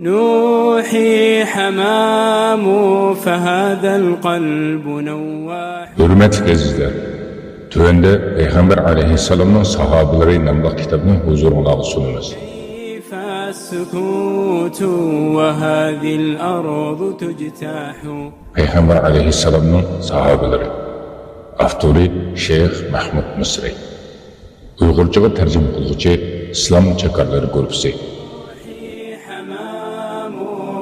نوحي حمام فهذا القلب نواح. Hörmətli əzizlər, tövəndə Peyğəmbər əleyhissalamның sahabeləri namlı kitabını huzurunuzda sunuruz. كيف السكوت وهذه الأرض تجتاح. Peyğəmbər əleyhissalamның sahabeləri. Avtori Şeyx Mahmud Misri. Uyğurcağa tərcümə qılğıcı İslam Çakarları qrupsi. نوحي حمام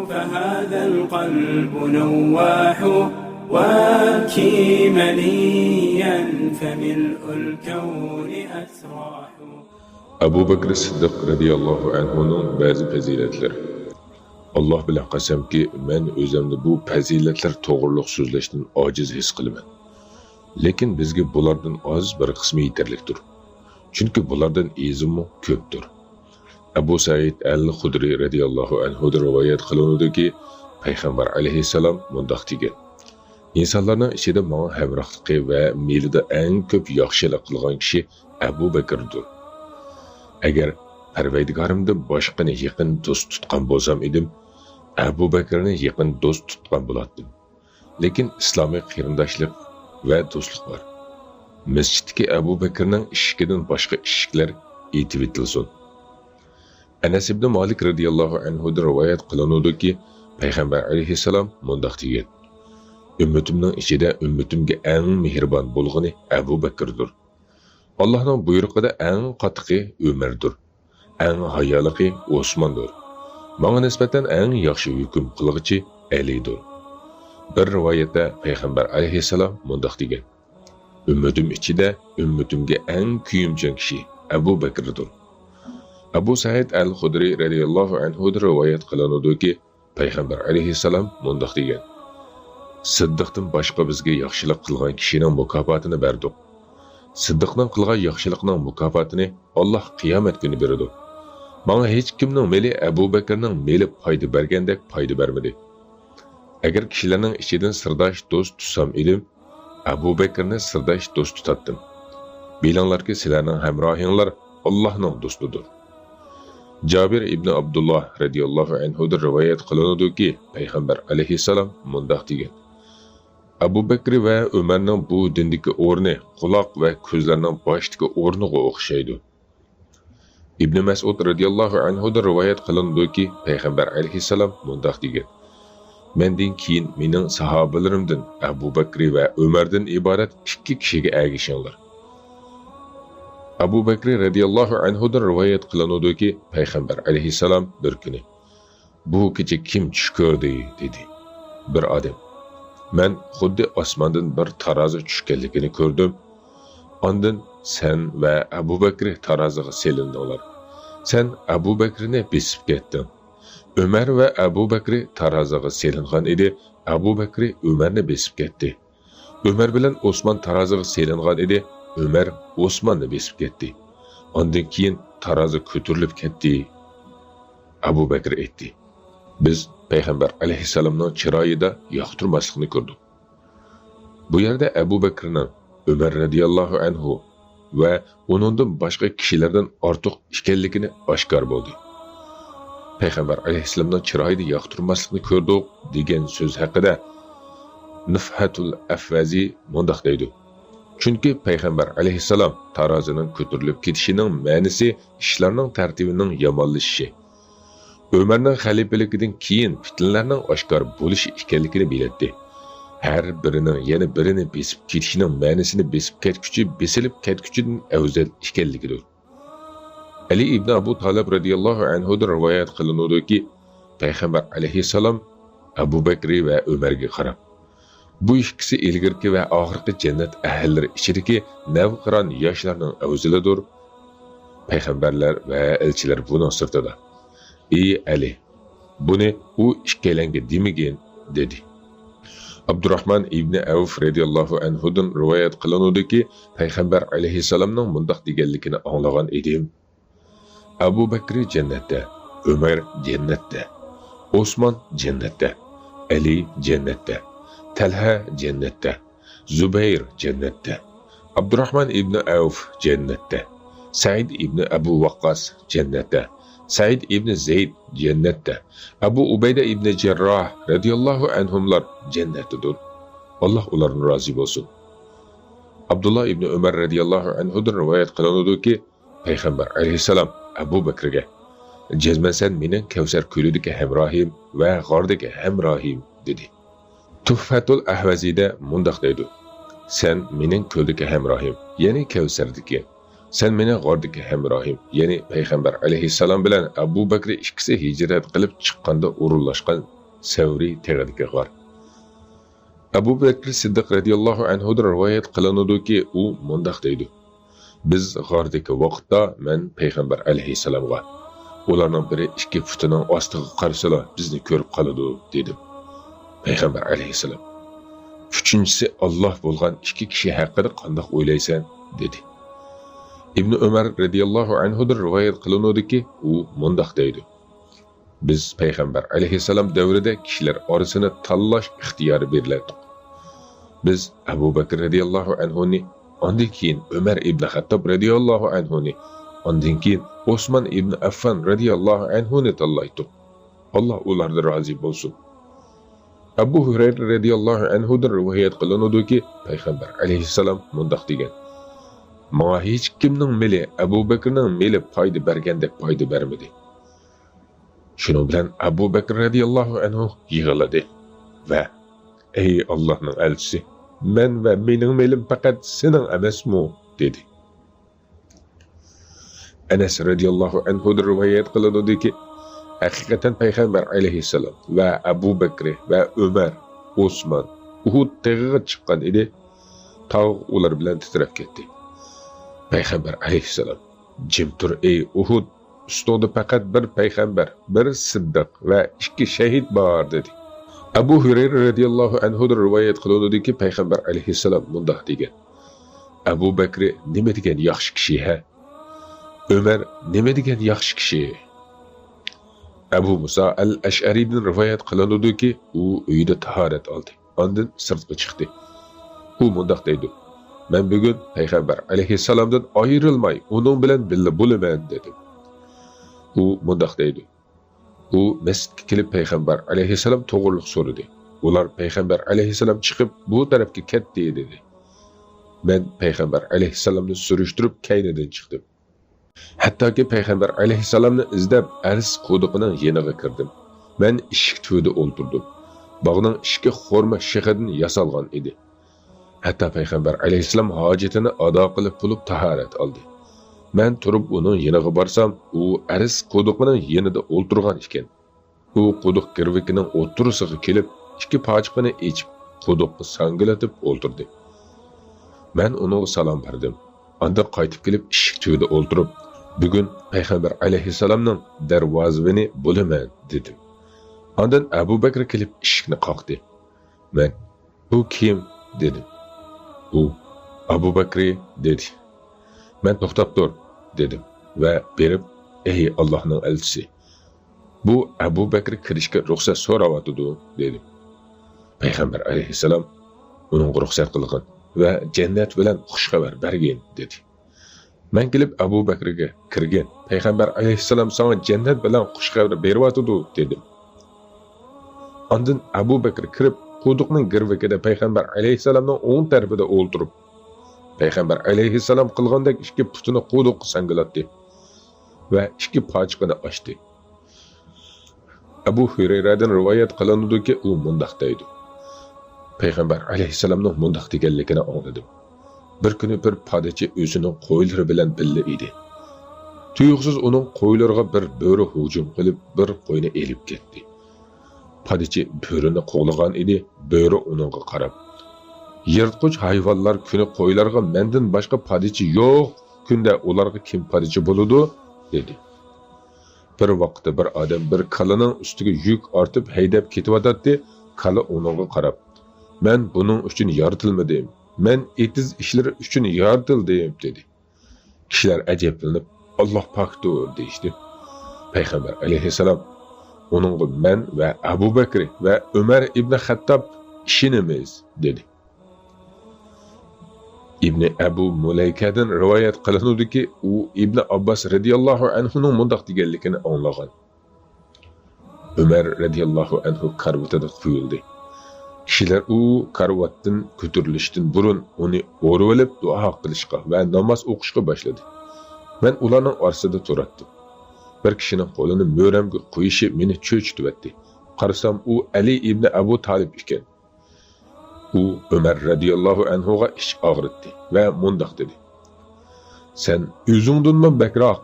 فهذا القلب نواح وابكي مليا فملء الكون أسراح. Əbu Bəkr Siddiq radiyallohu anhuning ba'zi fazilatlari. Alloh bilan qasamki, men o'zimni bu fazilatlar to'g'riliq so'zlashdan ojiz his qilaman. Lekin bizga bulardan oz bir qismi yetarlikdir. Chunki bulardan izmi ko'pdir. Abu Said al-Xudri radiyallohu anhudan rivoyat qilinadiki, Payg'ambar alayhissalom mundoq degan: İnsanlarning ichida menga hamrohligi va melida eng ko'p yaxshilik qilgan kishi Abu Bakrdir. Agar Parvardigorimdan boshqani yaqin do'st tutgan bo'lsam edim, Abu Bakrni yaqin do'st tutgan bo'lardim. Lekin islomiy qarindoshlik va do'stlik bor. Masjiddagi Abu Bakrning eshigidan boshqa eshiklar etib etilsin. Anas ibn Malik radhiyallohu anhudan rivoyat qilinadiki, Payg'ambar alayhissalom mundoq degan: Ummatimning ichida ummatimga eng mehribon bo'lgani Abu Bakrdir. Allohning buyrug'ida eng qattiqi Umardir. Eng hayoliqi Osmondir. Menga nisbatan eng yaxshi hukm qilg'uchi Alidir. Bir rivoyatda Payg'ambar alayhissalom mundoq degan: Ummatim ichida ummatimga eng kuyimchan kishi Abu Bakrdir. Abu Said al-Xudri radhiyallohu anhudan rivoyat qilinadiki, Payg'ambar alayhissalom mundoq degan: Siddiqdan boshqa bizga yaxshilik qilgan kishining mukofotini berdik. Siddiqning qilgan yaxshilikning mukofotini Alloh qiyomat kuni beradi. Menga hech kimning meli Abu Bakrning meli foyda bergandek foyda bermadi. Agar kishilarning ichidan sirdosh do'st tutsam edim, Abu Bakrni sirdosh do'st tutatdim. Bilinglarki, sizlarning hamrohinglar Allohning do'stidir. Jabir ibn Abdulloh radhiyallohu anhudan rivoyat qilinadiki, Payg'ambar alayhissalom mundoq degan: Abu Bakr va Umarning bu dindagi o'rni quloq va ko'zlarning boshdagi o'rniga o'xshaydi. Ibn Mas'ud radhiyallohu anhudan rivoyat qilinadiki, Payg'ambar alayhissalom mundoq degan: Mendan keyin mening sahobalarimdan Abu Bakr va Umardan iborat ikki kishiga ergashinglar. Abu Bakr radhiyallohu anhudan rivoyat qilinadiki, Payg'ambar alayhissalom bir kuni: "Bu kecha kim tush ko'rdi?" dedi. Bir odam: "Men xuddi osmondan bir tarozi tushganligini ko'rdim. Ondan sen va Abu Bakr taroziga selindinglar. Sen Abu Bakrni besib ketding. Umar va Abu Bakr taroziga selingan edi. Abu Bakr Umarni besib ketdi. Umar bilan Osmon taroziga selingan edi. Umar Osmonni besib ketdi. Ondan keyin tarozi ko'tarilib ketdi." Abu Bakr aytdi: "Biz Payg'ambar alayhissalomning chiroyida yoqtirmaslikni ko'rdik." Bu yerda Abu Bakrning Umar radhiyallohu anhu va uningdan boshqa kishilardan ortiq ekanligini oshkor bo'ldi. Payg'ambar alayhissalomning chiroyida yoqtirmaslikni ko'rdik degan so'z haqida Nufhatul Afvazi mundoq deydi: Chunki Payg'ambar alayhissalom tarozining ko'tarilib ketishining ma'nisi ishlarning tartibining yomonlashishi, Umarning xalifaligidan keyin fitnalarning oshkor bo'lishi ekanligini biladi. Har birining yana birini besib ketishining ma'nisini besib ketguchi besilib ketguchidan afzal ekanligidir. Ali ibn Abu Talib radhiyallohu anhudan rivoyat qilinadiki, Payg'ambar alayhissalom Abu Bakr va Umarga qarab: "Bu ikkisi ilgirki va oxirgi jannat ahllari ichidagi navqiron yoshlarning afzalidir. Payg'ambarlar va elchilar buning sirtida. Ey Ali, buni u ikkalangga demagin" dedi. Abdurrahman ibn Avf radhiyallohu anhudan rivoyat qilinadiki, Payg'ambar alayhissalomning mundoq deganligini anglagan edim: Abu Bakr jannatda, Umar jannatda, Osmon jannatda, Ali jannatda, Talha jannatda, Zubayr jannatda, Abdurrahman ibn Avf jannatda, Said ibn Abu Waqqas jannatda, Said ibn Zayd jannatda, Abu Ubayda ibn Jarroh radhiyallohu anhumlar jannatdadir. Alloh ulardan rozi bo'lsin. Abdulloh ibn Umar radhiyallohu anhudan rivoyat qilinadiki, Payg'ambar alayhissalom Abu Bakrga: "Jazman sen mening Kavsar ko'lidagi hamrohim va g'ordagi hamrohim" dedi. Tuhfatul Ahvaziyda mundoq deydi: "Sen mening ko'ldagi hamrohim, ya'ni Kavsardagi. Sen mening g'ordagi hamrohim, ya'ni Payg'ambar alayhissalom bilan Abu Bakr ikkisi hijrat qilib chiqqanda o'rinlashgan Savri tog'idagi g'or." Abu Bakr Siddiq radhiyallohu anhudan rivoyat qilinadiki, u mundoq deydi: "Biz g'ordagi vaqtda men Payg'ambar alayhissalomga: ularning biri ikki putining ostiga qarasalar bizni ko'rib qoladi" dedim. Payg'ambar alayhissalom: "Uchinchisi Alloh bo'lgan ikki kishi haqida qandoq o'ylaysan?" dedi. Ibn Umar radhiyallohu anhudan rivoyat qilinadiki, u mundoq deydi: "Biz Payg'ambar alayhissalom davrida kishilar orasini tanlash ixtiyori beriladi. Biz Abu Bakr radhiyallohu anhuni, ondan keyin Umar ibn Xattob radhiyallohu anhuni, ondan keyin Osman ibn Affan radhiyallohu anhuni tanlaydik. Alloh ulardan rozi bo'lsin." Abu Hurayra radhiyallohu anhudan rivoyat qilinadiki, Payg'ambar alayhissalom mundoq degan: "Menga hech kimning meli Abu Bakrning meli foyda bergandek foyda bermadi." Shuning bilan Abu Bakr radhiyallohu anhu yig'iladi va: "Ey Allohning elchisi, men va mening melim faqat sening emasmi?" dedi. Anas radhiyallohu anhudan rivoyat qilinadiki, haqiqatan Payg'ambar alayhissalom va Abu Bakr va Umar, Osman Uhud tog'iga chiqqan edi. Tog' ular bilan titrab ketdi. Payg'ambar alayhissalom: "Jim tur ey Uhud, ustida faqat bir payg'ambar, bir siddiq va ikki shahid bor" dedi. Abu Hurayra radhiyallohu anhudan rivoyat qilinadiki, Payg'ambar alayhissalom mundoq degan: "Abu Bakr nima degan yaxshi kishi ha? Umar nima degan yaxshi kishi?" Abu Musa al-Ash'ariydan rivoyat qilinadiki, u uyida tahorat oldi. Ondan sirtga chiqdi. U mundoq deydi: "Men bugun Payg'ambar alayhissalomdan ayrilmay, uning bilan birga bo'laman" dedim. U mundoq deydi: U masjidga kelib Payg'ambar alayhissalom to'g'riliq so'radi. Ular Payg'ambar alayhissalom chiqib bu tarafga ketdi dedi. Men Payg'ambar alayhissalomni surishtirib kaynidan chiqdim. Hattoki Payg'ambar alayhissalomni izlab Ars quduqining yeniga kirdim. Men eshik tuvida o'ltirdim. Bog'ning eshigi xurma shig'idan yasalgan edi. Hatto Payg'ambar alayhissalom hojatini ado qilib bo'lib tahorat oldi. Men turib uning yeniga borsam, u Ars quduqining yenida o'ltirgan ekan. U quduq girvikining o'ttirisiga kelib, ikki pochiqini ichib, quduqni sangilatib o'ltirdi. Men unga salom berdim. Anda qaytib kelib eshik tuvida o'ltirib, bugun Payg'ambar alayhissalomning darvozavini bo'laman dedim. Ondan Abu Bakr kelib eshikni qoqdi. Men: "Bu kim?" dedim. U: "Abu Bakr" dedi. Men: "To'xtab tur" dedim va berib: "Ey Allohning elchisi, bu Abu Bakr kirishga ruxsat so'rayotidi" dedim. Payg'ambar alayhissalom: "Uningga ruxsat qilgin va jannat bilan xush xabar bergin" dedi. Men kelib Abu Bakrga: "Kirgin, Payg'ambar alayhissalom sana jannat bilan xush xabar beryotidi" dedim. Ondan Abu Bakr kirib, quduqning girvigida Payg'ambar alayhissalomning o'ng tarafida o'ltirib, Payg'ambar alayhissalom qilgandek ikki putini quduqqa sangilatdi va ikki pochiqini ochdi. Abu Hurayradan rivoyat qilinadiki, u mundoq deydi: Payg'ambar alayhissalomning mundoq deganligini angladim. Bir kuni bir podachi o'zining qo'ylari bilan birga edi. Tuyuqsiz uning qo'ylariga bir bo'ri hujum qilib, bir qo'yni elib ketdi. Podachi bo'rini qo'g'lagan edi. Bo'ri uningga qarab: "Yirtqich hayvonlar kuni qo'ylarga mendan boshqa podachi yo'q, kunda ularga kim podachi bo'ladi?" dedi. Bir vaqtda bir odam bir kalaning ustiga yuk ortib haydab ketyotdi. Kala uningga qarab: "Men buning uchun yaratilmadim. Men etiz ishlari uchun yaratildim" dedi. Kishilar ajablanib: "Alloh pokdir" deyishdi. Payg'ambar alayhissalom: "Uningga men va Abu Bakr va Umar ibn Xattob ishonamiz" dedi. İbn Abu Mulaykadan rivoyat qilinadiki, u İbn Abbos radhiyallohu anhuning mundoq deganligini anglagan. Umar radhiyallohu anhu karvatida qo'yildi. Kishilar u karvatdan ko'tarilishdan burun uni o'rib olib duo qilishga va namoz o'qishga boshladi. Men ularning orasida turatdim. Bir kishining qo'lini mo'ramga qo'yishi meni cho'chitibdi. Qarasam u Ali ibn Abu Talib ekan. U Umar radhiyallohu anhuga ish og'ritdi va mundoq dedi: "Sen o'zingdanmi bakroq?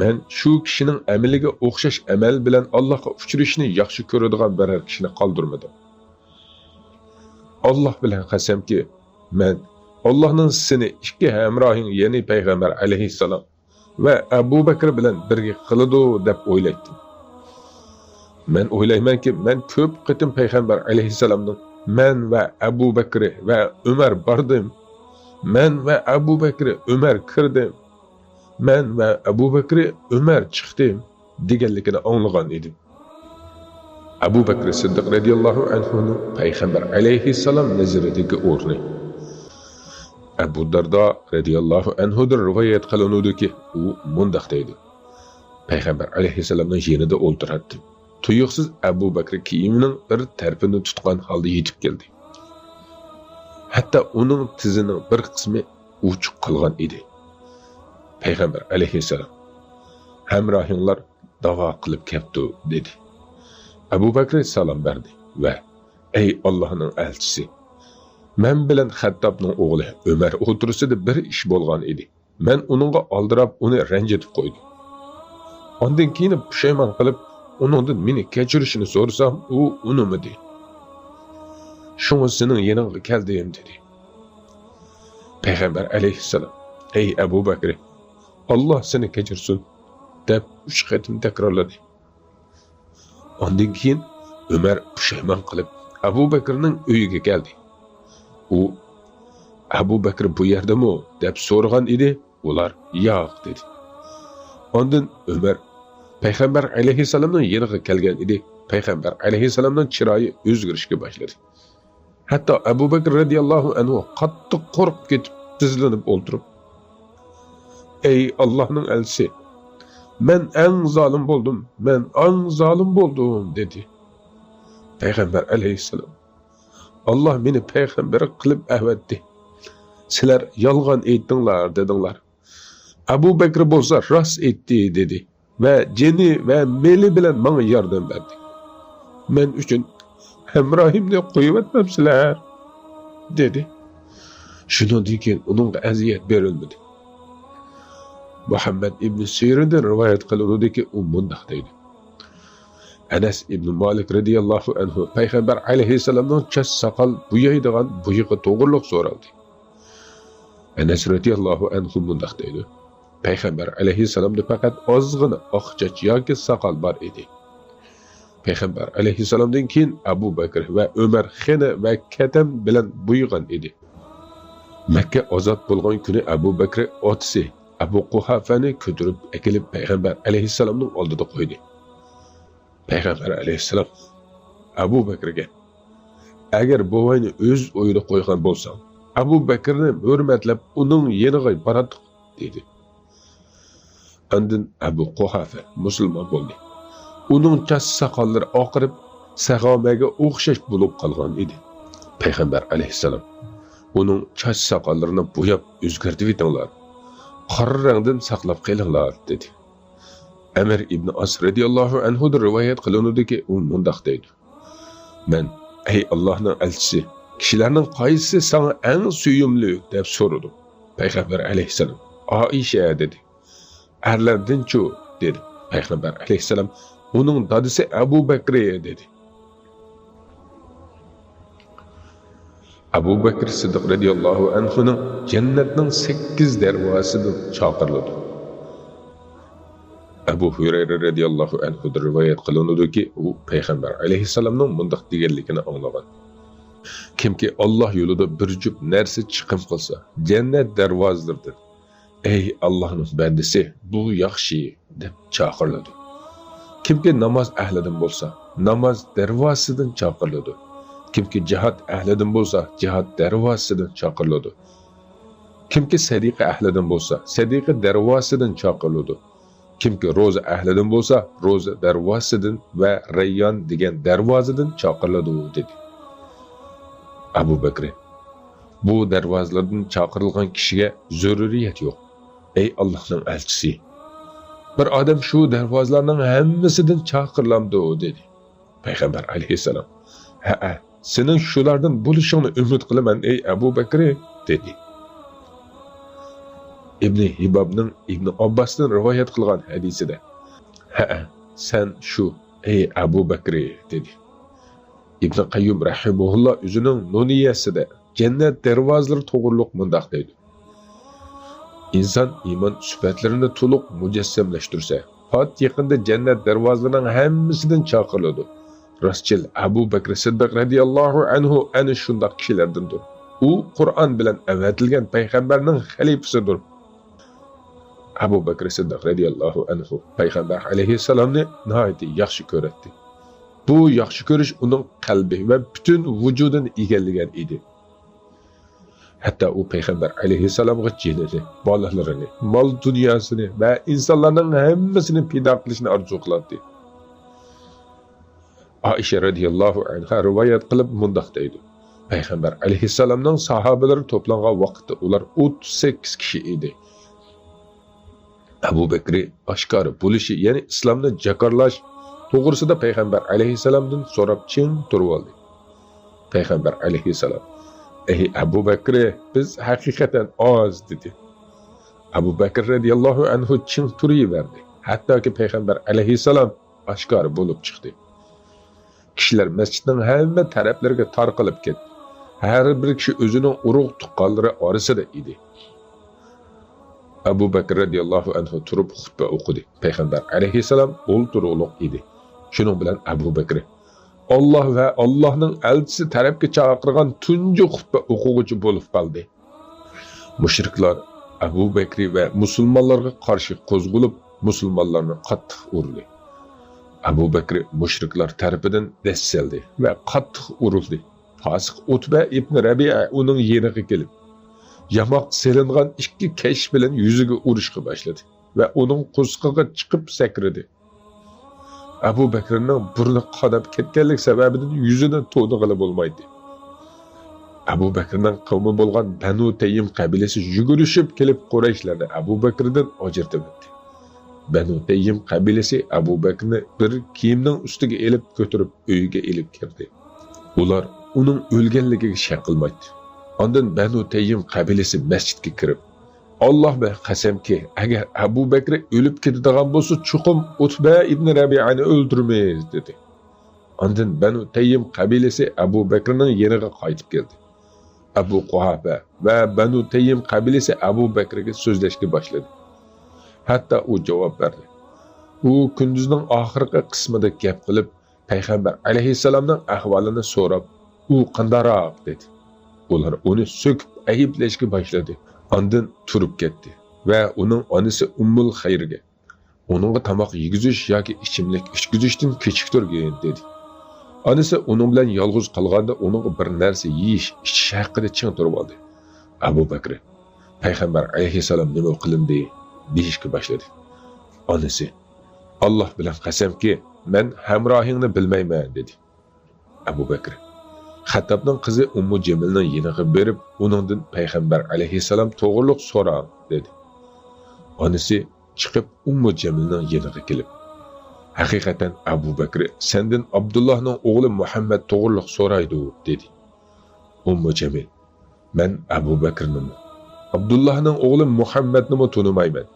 Men shu kishining amaliga o'xshash amal bilan Allohga uchrashni yaxshi ko'radigan biror kishini qoldirmadim. Alloh bilan qasamki, men Allohning seni ikki hamrohing, ya'ni payg'ambar alayhissalom va Abu Bakr bilan birga qiladi deb o'ylaydim. Men o'ylaymanki, men ko'p qitim payg'ambar alayhissalomning men va Abu Bakr va Umar bordim, men va Abu Bakr Umar kirdim, men va Abu Bakr Umar chiqdim deganligini anglagan edim." Abu Bakr Siddiq radhiyallohu anhuning payg'ambar alayhissalom nazaridagi o'rni. Abu Dardo radhiyallohu anhudan rivoyat qilinadiki, u mundoq deydi: Payg'ambar alayhissalomning yonida o'ltirardi. Tuyuqsiz Abu Bakr kiyimining bir tarafini tutgan holda yetib keldi. Hatto uning tizining bir qismi uchiq qolgan edi. Payg'ambar alayhissalom: "Hamrohinglar da'vo qilib kelibdi" dedi. Abu Bakr salom berdi va: "Ey Allohning elchisi, men bilan Xattobning o'g'li Umar o'tirisida bir ish bo'lgan edi. Men uningga oldirab uni ranjitib qo'ydim. Ondan keyin pushaymon qilib uningdan meni kechirishini so'rasam, u unimidi. Shunga sening yoningga keldim" dedi. Payg'ambar alayhissalom: "Ey Abu Bakr, Alloh seni kechirsin" deb 3 qatim takrorladi. Ondan keyin Umar pushaymon qilib Abu Bakrning uyiga keldi. U: "Abu Bakr bu yerdami?" deb so'ragan edi. Ular: "Yo'q" dedi. Ondan Umar payg'ambar alayhissalomning yoniga kelgan edi. Payg'ambar alayhissalomning chiroyi o'zgarishga boshladi. Hatto Abu Bakr radhiyallohu anhu qattiq qo'rqib ketib tizlanib o'ltirib: "Ey Allohning elchisi, men eng zolim bo'ldim, men eng zolim bo'ldim" dedi. Payg'ambar alayhissalom: "Alloh meni payg'ambar qilib avatdi. Sizlar yolg'on aytdinglar dedinglar. Abu Bakr bo'lsa rost aytdi" dedi va jini va meli bilan menga yordam berdi. Men uchun hamrohimni qo'yib o'tmabsizlar dedi. Shundan keyin uningga aziyat berilmadi. Muhammad ibn Sirindan rivoyat qilinadiki, u mundoq deydi: Anas ibn Malik radhiyallohu anhu payg'ambar alayhissalomning chas soqol bo'yaydigan buyig'i to'g'riliq so'raldi. Anas radhiyallohu anhu mundoq deydi: Payg'ambar alayhissalomda faqat ozgina oq chach yoki soqol bor edi. Payg'ambar alayhissalomdan keyin Abu Bakr va Umar xina va katam bilan bo'ygan edi. Makka ozod bo'lgan kuni Abu Bakr otasi Abu Quhafani ko'tarib akilib payg'ambar alayhissalomning oldida qo'ydi. Payg'ambar alayhissalom Abu Bakrga: "Agar buvangni o'z o'yida qo'ygan bo'lsang, Abu Bakrni hurmatlab uning yoniga boradiq" dedi. Andin Abu Quhafa musulmon bo'ldi. Uning chas soqollari oqirib, sahobaga o'xshash bo'lib qolgan edi. Payg'ambar alayhissalom: "Uning chas soqollarini bo'yab o'zgartirib etinglar, qora rangdan saqlab qolinglar" dedi. Amir ibn As radhiyallohu anhudan rivoyat qilinadiki, u mundoq deydi: "Men: ey Allohning elchisi, kishilarning qaysi sana eng suyumli deb so'radim. Payg'ambar alayhissalom: "Oisha" dedi. "Erlardan-chu" dedi. Payg'ambar alayhissalom: "Uning dadasi Abu Bakr" dedi. Abu Bakr Siddiq radhiyallohu anhuning jannatning 8 darvozasidan chaqirildi. Abu Hurayra radhiyallohu anhudan rivoyat qilinadiki, u payg'ambar alayhissalomning mundoq deganligini anglagan: Kimki Alloh yo'lida bir jup narsa chiqim qilsa, jannat darvozalaridan "Ey Allohning bandasi, bu yaxshi" deb chaqiriladi. Kimki namoz ahlidan bo'lsa, namoz darvozasidan chaqiriladi. Kimki jihad ahlidan bo'lsa, jihad darvozasidan chaqiriladi. Kimki sadiqa ahlidan bo'lsa, sadiqa darvozasidan chaqiriladi. Kimki ro'za ahlidan bo'lsa, ro'za darvozasidan va Rayyon degan darvozadan chaqiriladi dedi. Abu Bakr: bu darvozalardan chaqirilgan kishiga zaruriyat yo'q. Ey Allohning elchisi, bir odam shu darvozalarning hammasidan chaqirilamdi dedi. Payg'ambar alayhissalom: ha, sening shulardan bo'lishingni umid qilaman ey Abu Bakr dedi. Ibn Hibobning Ibn Abbosdan rivoyat qilgan hadisida: ha, sen shu ey Abu Bakr dedi. Ibn Qayyum rahimahulloh o'zining nuniyasida jannat darvozalari to'g'riliq mundaq deydi: inson iymon sifatlarini to'liq mujassamlashtirsa, pat yaqinda jannat darvozalarining hammasidan chaqiriladi. Rostchil Abu Bakr Siddiq radhiyallohu anhu ana shundoq kishilardandir. U Qur'on bilan avatilgan payg'ambarning xalifasidir. Abu Bakr Siddiq radhiyallohu anhu payg'ambar alayhissalomni nihoyatda yaxshi ko'radi. Bu yaxshi ko'rish uning qalbi va butun vujudini egallagan edi. Hatto u payg'ambar alayhissalomga jinini, bolalarini, mol dunyosini va insonlarning hammasini pido qilishni orzu qiladi. Oisha radhiyallohu anha rivoyat qilib mundoq deydi: payg'ambar alayhissalomning sahobalari to'plangan vaqtda ular 38 kishi edi. Abu Bakr oshkor bo'lishi, ya'ni islomni jakorlash to'g'risida payg'ambar alayhissalomdan so'rab ching turib oldi. Payg'ambar alayhissalom: ey Abu Bakr, biz haqiqatan oz dedi. Abu Bakr radhiyallohu anhu ching turaverdi, hattoki payg'ambar alayhissalom oshkor bo'lib chiqdi. Kishilar masjidning hamma taraflariga tarqalib ketdi. Har bir kishi o'zining urug' tuqqanlari orasida edi. Abu Bakr radhiyallohu anhu turib xutba o'qidi. Payg'ambar alayhissalom o'ltiruqliq edi. Shuning bilan Abu Bakr Alloh va Allohning elchisi tarafga chaqirgan tunji xutba o'quvchi bo'lib qoldi. Mushriklar Abu Bakr va musulmonlarga qarshi qo'zg'alib, musulmonlarni qattiq urdi. Abu Bakr mushriklar tarafidan dasseldi va qattiq urildi. Fosiq Utba ibn Rabi'a uning yeniga kelib, yamoq selingan ikki kash bilan yuziga urishga boshladi va uning qo'sqig'i chiqib sakradi. Abu Bakrning burni qonab ketganlik sababidan yuzini to'nig'ili bo'lmaydi. Abu Bakrning qavmi bo'lgan Banu Tayyim qabilasi yugurishib kelib Qurayshlarni Abu Bakrdan ajratib o'tdi. Banu Tayyim qabilasi Abu Bakrni bir kiyimning ustiga elib ko'tarib uyiga elib kirdi. Ular uning o'lganligiga shak qilmaydi. Ondan Banu Tayyim qabilasi masjidga kirib, Alloh bilan qasamki, agar Abu Bakr o'lib ketadigan bo'lsa, chuqum Utba ibn Rabi'ani o'ldirmaymiz dedi. Ondan Banu Tayyim qabilasi Abu Bakrning yeniga qaytib keldi. Abu Quhafa va Banu Tayyim qabilasi Abu Bakrga so'zlashga boshladi. Hatto u javob berdi. U kunduzning oxirgi qismida gap qilib, payg'ambar alayhissalomning ahvolini so'rab, u qandaroq dedi. Ular uni so'kib ayblashga boshladi. Ondan turib ketdi va uning onasi Ummul Xayrga uningga tomoq yegizish yoki ichimlik ichgizishdan kechiktirgin dedi. Onasi uning bilan yolg'iz qolganda uningga bir narsa yeyish, ichish haqida ching turib oldi. Abu Bakr payg'ambar alayhissalom nima qilindi deyishga boshladi. Onasi: Alloh bilan qasamki, men hamrohingni bilmayman dedi. Abu Bakr Xattobning qizi Ummu Jamilning yeniga berib, uningdan payg'ambar alayhissalom to'g'riliq so'rang dedi. Onasi chiqib Ummu Jamilning yeniga kelib, haqiqatan Abu Bakr sendan Abdullohning o'g'li Muhammad to'g'riliq so'raydi dedi. Ummu Jamil: men Abu Bakrnimi, Abdullohning o'g'li Muhammadnimi tunimayman.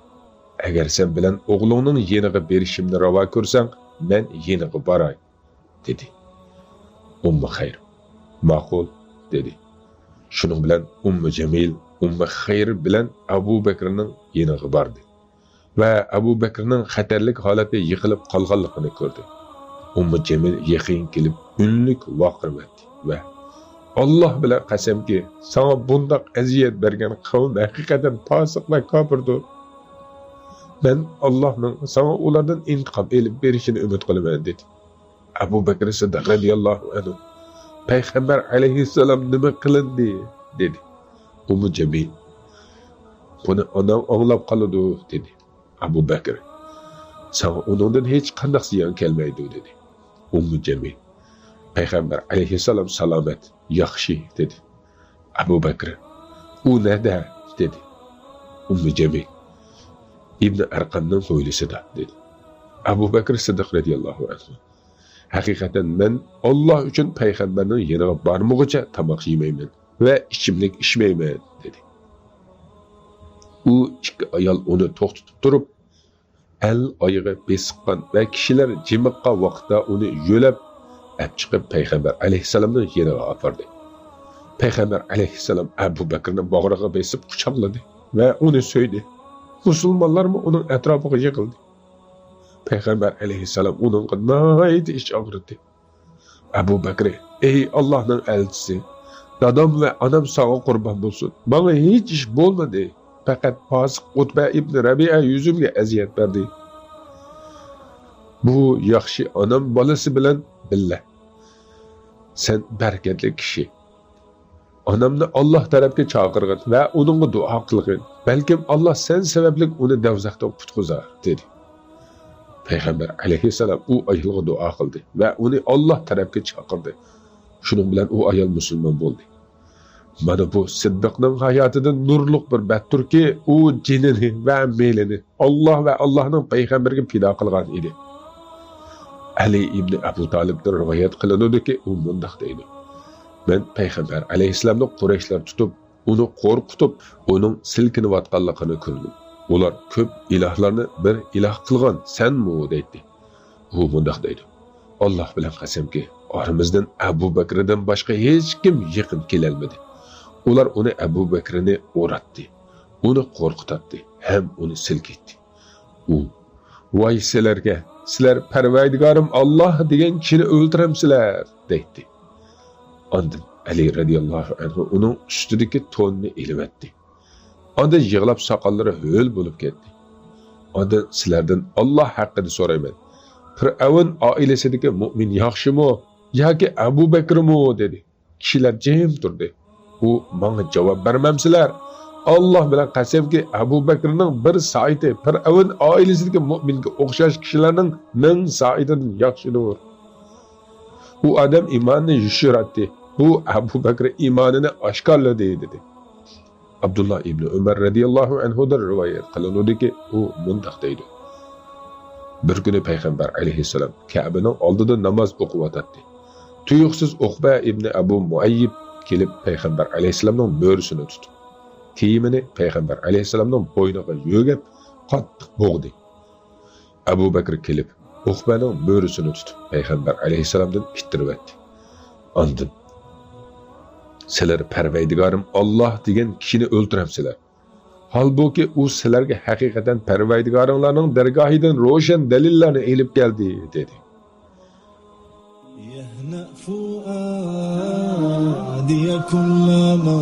Agar sen bilan o'g'lingning yeniga berishimni ravo ko'rsang, men yeniga boray dedi. Ummu Xayr: ma'qul dedi. Shuning bilan Ummu Jamil Ummu Xayr bilan Abu Bakrning yeniga bordi va Abu Bakrning xatarlik holatda yiqilib qolganligini ko'rdi. Ummu Jamil yaqin kelib unlik vaqirvatdi va Alloh bilan qasamki, sana bundoq aziyat bergan qavm haqiqatan fosiq va kofirdir. Men Allohning sana ulardan intiqom elib berishini umid qilaman dedi. Abu Bakr Siddiq radhiyallohu anhu: payg'ambar alayhissalom nima qilindi dedi. Ummu Jamil: Buni onam anglab qoladi, dedi. Abu Bakr, sana uningdan hech qanday ziyon kelmaydi, dedi. Ummu Jamil, Payg'ambar alayhissalom salomat, yaxshi, dedi. Abu Bakr, u nada, dedi. Ummu Jamil, Ibn Arqamning hovlisida, dedi. Abu Bakr Siddiq radhiyallohu anhu, haqiqatan men Alloh uchun payg'ambarning yeniga bormag'ucha tomoq yemayman va ichimlik ichmayman, dedi. U ikki ayol uni to'xtatib turib, el oyog'i besiqqan va kishilar jimiqqan vaqtda uni yo'lab ap chiqib payg'ambar alayhissalomning yeniga apardi. Payg'ambar alayhissalom Abu Bakrni bag'riga besib quchoqladi va uni so'ydi. Musulmonlarmi uning atrofiga yig'ildi. Payg'ambar alayhissalom uningga nihoyat ich og'ritdi. Abu Bakr, ey Allohning elchisi, dadam va onam sog'a qurbon bo'lsin. Menga hech ish bo'lmadi. Faqat fosiq Utba ibn Rabi'a yuzimga aziyat berdi. Bu yaxshi onam bolasi bilan billa. Sen barakatli kishi. Onamni Alloh tarafga chaqirgin va uningga duo qilgin. Balkim Alloh sen sababli uni davzaxdan qutqizar, dedi. Payg'ambar alayhissalom u ayolga duo qildi va uni Alloh tarafga chaqirdi. Shuning bilan u ayol musulmon bo'ldi. Mana bu Siddiqning hayotidan nurliq bir batturki, u jinini va melini Alloh va Allohning payg'ambariga fido qilgan edi. Ali ibn Abu Talibdan rivoyat qilinadiki, u mundoq deydi: Men payg'ambar alayhissalomni Qurayshlar tutib, uni qo'rqitib, uning silkinayotganligini ko'rdim. Ular ko'p ilohlarni bir iloh qilgan, senmi, deydi. U mundoq deydi: Alloh bilan qasamki, oramizdan Abu Bakrdan boshqa hech kim yaqin kelolmadi. Ular uni Abu Bakrni o'ratdi, uni qo'rqitdi, ham uni silkitdi. U: Voy sizlarga, sizlar Parvardigorim Alloh degan kishini o'ltiramsizlar, deydi. Ondan Ali radhiyallohu anhu uning ustidagi to'nni ilvatdi. Ondan yig'lab soqollari ho'l bo'lib ketdi. Ondan sizlardan Alloh haqida so'rayman. Fir'avn oilasidagi mo'min yaxshimi yoki Abu Bakrmi, dedi. Kishilar jim turdi. U: menga javob bermamsizlar? Alloh bilan qasamki, Abu Bakrning bir soati Fir'avn oilasidagi mo'minga o'xshash kishilarning 1000 soatidan yaxshidir. U odam iymonini yushiratdi. Bu Abu Bakr iymonini oshkorladi, dedi. Abdulloh ibn Umar radhiyallohu anhudan rivoyat qilinadiki, u mundoq deydi: Bir kuni payg'ambar alayhissalom Ka'baning oldida namoz o'qiyotdi. Tuyuqsiz Uqba ibn Abu Muayyib kelib payg'ambar alayhissalomning mo'risini tutib, kiyimini payg'ambar alayhissalomning bo'yniga yo'gab qattiq bo'g'di. Abu Bakr kelib Uqbaning mo'risini tutib payg'ambar alayhissalomdan ittiribdi. Ondan: Sizlar Parvardigorim Alloh degan kishini o'ltiramsizlar. Holbuki u sizlarga haqiqatan Parvardigoringlarning dargohidan ro'shan dalillarni elib keldi, dedi. يهنأ فؤادي كلما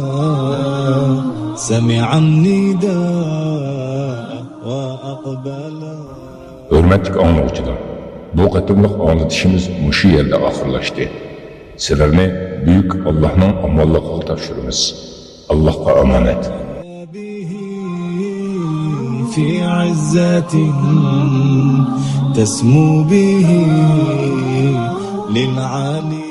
سمع النداء وأقبل. Hurmatli anglovchilar, bu qatimliq anglatishimiz mushu yerda oxirlashdi. Sizlarni buyuk Allohning omonligiga topshiramiz. Allohga omonat. في عزة تسمو به للعالي.